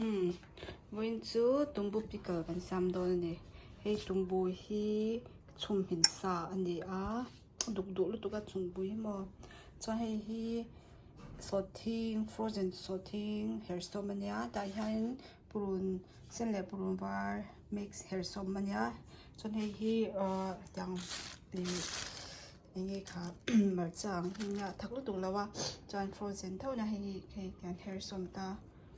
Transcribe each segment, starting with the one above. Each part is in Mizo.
Umm vawiin chu tumbu pickle kan siam dawn a ni hei tumbu hi chhum hmin sa a ni a duk duh lutuk a tumbu hi maw chuan hei hi sawhthing frozen sawhthing herhsawm a nia tah hian purun sen leh purun var mix herhsawm a nia chuan hei hi ahh tiang ih. Eng nge kha hmarcha ang hi nia thak lutuk lo a chuan frozen tho na hei hi hei kan her sawm ta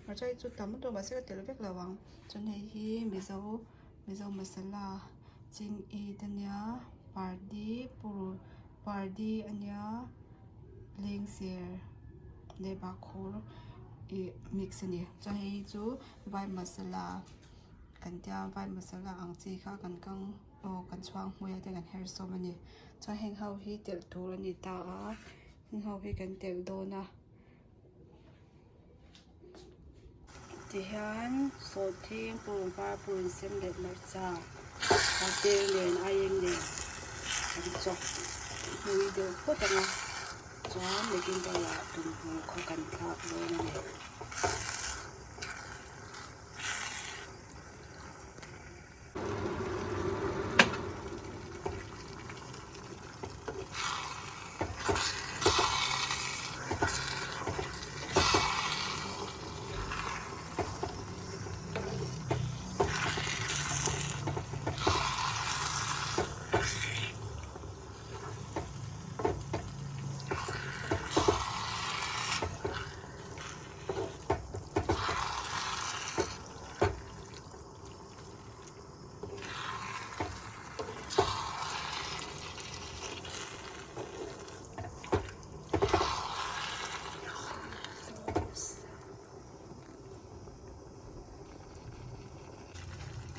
hmarcha hi chu tam lutuk mahse ka telh vek lo ang chuan hei hi mizo mizo masala ching it ania pardi purun pardi ania lengser leh bahkhawr ih mix ani chuan hei hi chu vai masala kan tia vai masala ang chi kha kan kang. Aw kan chhuang hmuia te kan her sawm a ni chuan heng ho hi telh tur a ni ta a heng ho hi kan telh dawn a tihian sawhthing purun var purun sen leh hmarcha tel nen aieng nen kan chawk hmui deuh phawt ang a chuan nakin deuhah tumbu kha kan thlak dawn a ni.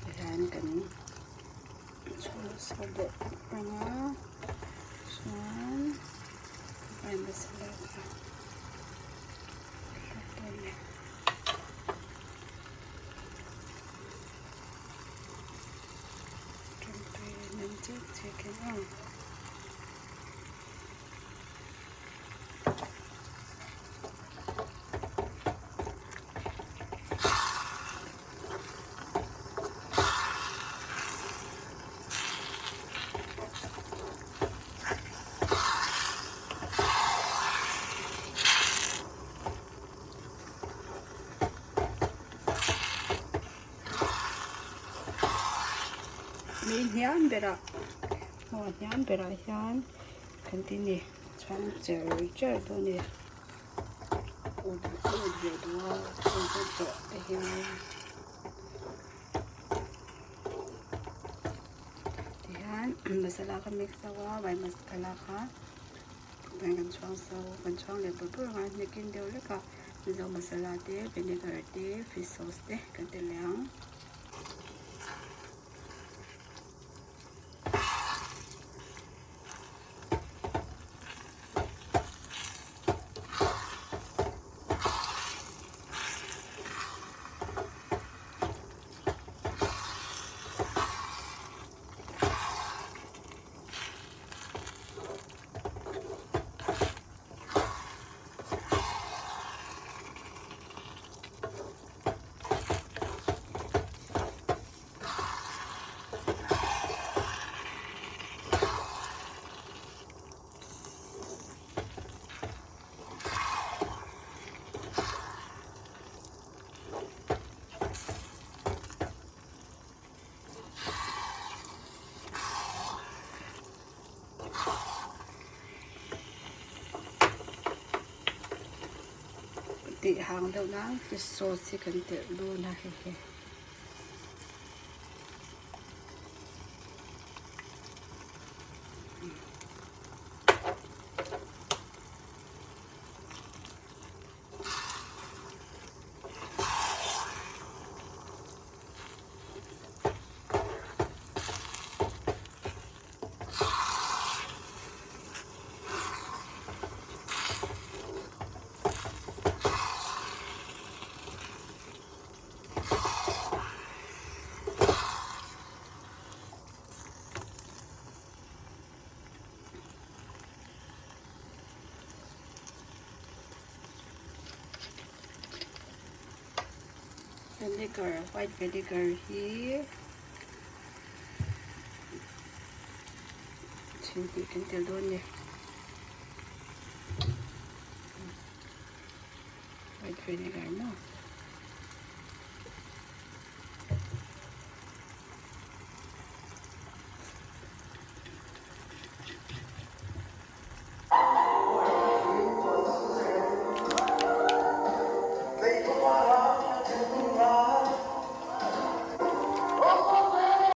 Tihian kan chhung so bawk ang a chuan vai masala kha thlak dawn a ni. Ṭawngṭai nem chek chek in aw. Mei hniam berah aw hniam berah hian kan ti ni chhuang cher cher dawn a ni ut a ut ve duh a chhung chu chawh te hian tihian masala kha mix deuh a vai masala kha. Chuan kan chhuang so kan chhuang leh pur pur ang a hnekin deuh lek a mizo masala te vinegar te fish sauce te kan telh leh ang. Tih hang deuh nan fish sauce hi kan telh dawn a hei hi. Vinegar white vinegar hi chhin hnih kan tel dawn a ni white vinegar maw.